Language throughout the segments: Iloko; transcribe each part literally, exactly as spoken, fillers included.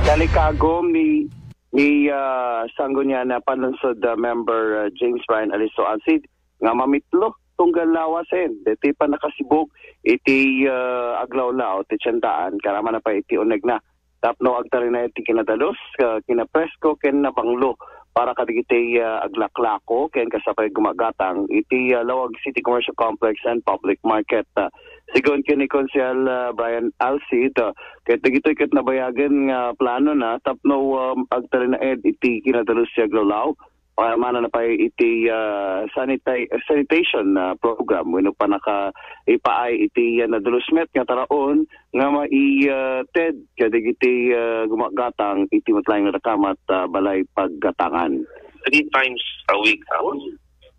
Talikagom ni, ni, ah, Sangguniang Panlungsod, ah, member, ah, James Brian Aliso Alcid nga mamitlo tunggal lawasen deti pannakasibug iti, ah, aglawlaw ti tiendaan, kanaman pay iti unegna tapno agtarinaed ti kinadalus, ah, kinapresko ken nabanglo para kadagiti, ah, aglaklako ken kasapay gumagatang iti, ah, Laoag City Commercial Complex and Public Market. Ah, sigun ken ni Konsehal, ah, Brian Alcid, ah, ket dagitoy ket nabayagen nga planona tapno, ah, agtarinaed iti kinadalus ti aglawlaw. Pamana na pay iti, ah, sanita-, sanitation, ah, program wenno pannakaipaay iti, ah, nadalus met nga taraon nga maited kadagiti, ah, gumagatang iti met laeng nga dakama a balay paggatangan. Three times a week, ah.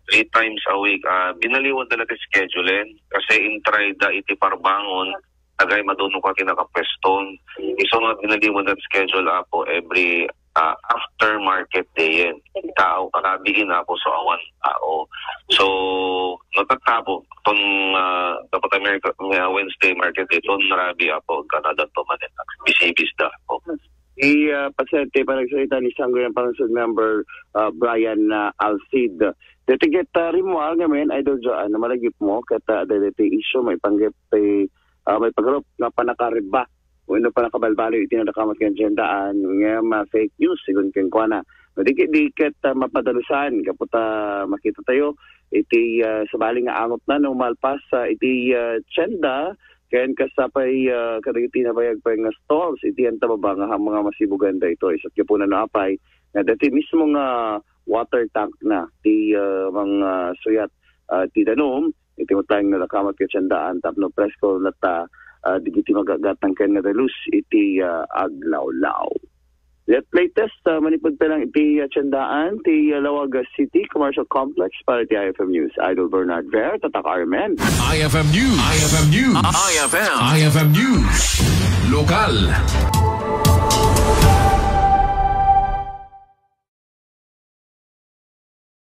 Three times a week. Ah, binaliwan da na ti schedule, eh. Kasi intray da iti parbangon, agay maduno ka kinakapweston. Isu nga binaliwan da ti schedule, apo, every, ah, after market day, eh. Tao, kanabiin, apo, so awan tao. So, natattabo, ton, ah, dapat America, nga Wednesday market day, ton rabi, apo, kanadan pa man, eh. Bisibis da, apo. Ti, ah, pasyente, panagsalita ni Sangguniang Panlungsod member, ah, Brian, ah, Alcid. Deti ket, ah, rimmuar ngamin, Idol Joanne, malagipmo, ket, ah, deti issue, maipanggep ti, ah, maipagarup nga pannakarebba wenno pannakabalbaliw iti nadakamat nga tiendaan, nga ma-, fake news, sigun kenkuana. Di ket, di ket, ah, mapadalusan, gapu ta makita tayo, iti, ah, sabali nga angotna no malpas, ah, iti, ah, tienda, ken kasapay, ah, kadagiti nabayag pay nga stalls, iti anta baba nga, nga masibugan daytoy. Ket gapu na no apay, nga dati mismo nga water tank na, ti, ah, mga suyat, ah, ti danum, iti met laeng nadakamat ket tiendaan tapno presko latta, ah, dagiti magagatang ken nadalus iti, ah, aglawlaw. Ket latest, ah, manipud pa lang iti, ah, tiendaan, ti, ah, Laoag City Commercial Complex para ti I F M News. Idol Bernard Ver, Tatak Armen. I F M News. I F M News. I F M. I F M News. Lokal.